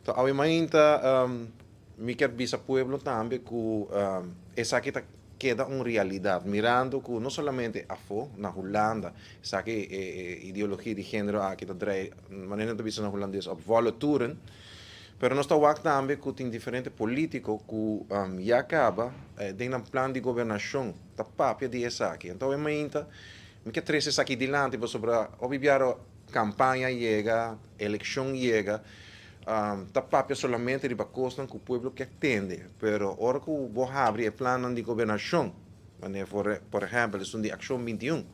Anto, awe mainta, mi ke bisa pueblo tambe ku esaki ta keda un realidat, mirando ku no solamente afó, na Hulanda, esaki ideologia di género aki ta draai, manera ta bisa na hulandes, op volle toeren, pero nos ta wak tambe ku tin diferente polítiko ku ya kaba den un plan di gobernashon ta papia di esaki. Anto, awe mainta, mi ke trese esaki dilanti pasobra obviamente kampaña yega, elekshon yega, ta papia solamente di kos ku pueblo ke tende, pero ora ku bo habri e plan di gobernashon, por ehèmpel, esun di Akshon 21,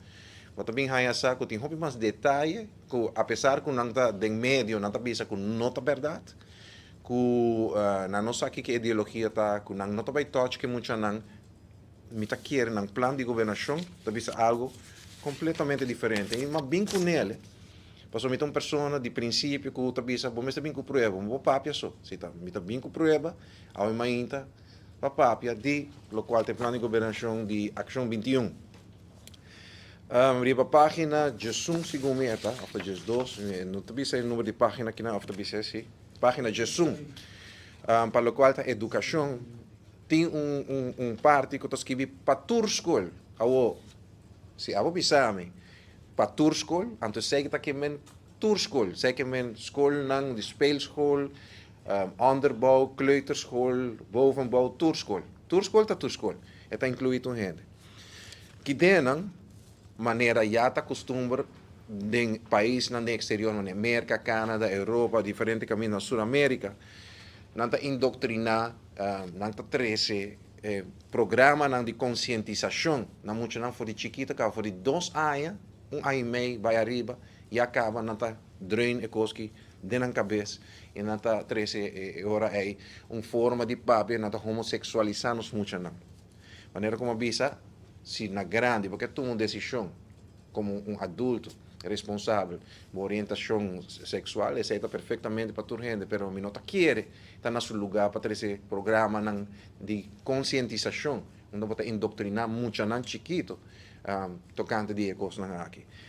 bo ta bin haña sa ku tin hopi mas detaye, ku apesar ku nan ta den medio, nan ta bisa ku no ta berdat, ku nan no sa ku ideologia ta, ku nan no ta bai touch ku muchanan, mi ta kere nan plan di gobernashon ta bisa algu kompletamente diferente. I m'a bin kuné, paso mi ta un persona di prinsipio ku ta bisa, bo mester bin ku prueba, bo papia so. Si ta, mi ta bin ku prueba, awe mainta, pa papia di lokual ta plan di gobernashon di Akshon 21. Riba página 11, segun mi ta, òf 12, no ta bisa e number di página aki na, òf ta bisa si, página 11, pa lokual ta edukashon, tin un parti ku ta skibí pa tur skol. Awo, si abo bisa mi, pa tur skol, anto esei ta ke men tur skol, esei ke men skolnan di speelschool, onderbouw, kleuterschool, bovenbouw, tur skol. Tur skol ta tur skol. E ta inkluí tur hende. Ku den manera ya ta kustumber den paisnan den eksterior, na Amérika, Canada, Europa, diferente kaminda na Suramérika, nan ta indoktriná, nan ta trese programanan di konsientisashon na muchanan for di chikitu, ku for di 2 aña, 1 aña i mei, bai ariba, ya kaba nan ta dreun e kos aki den nan kabes i nan ta trese ora ei un forma di papia, nan ta homoseksualisá nos muchanan. Manera komo bisa, si na grandi, pasobra tuma un desishon komo un adulto responsabel, orientashon seksual, esei ta perfektamente pa tur hende, pero mi no ta kere ta na su lugá pa trese programanan di konsientisashon, unda bo ta indoktriná muchanan chikitu tokante di e kosnan aki.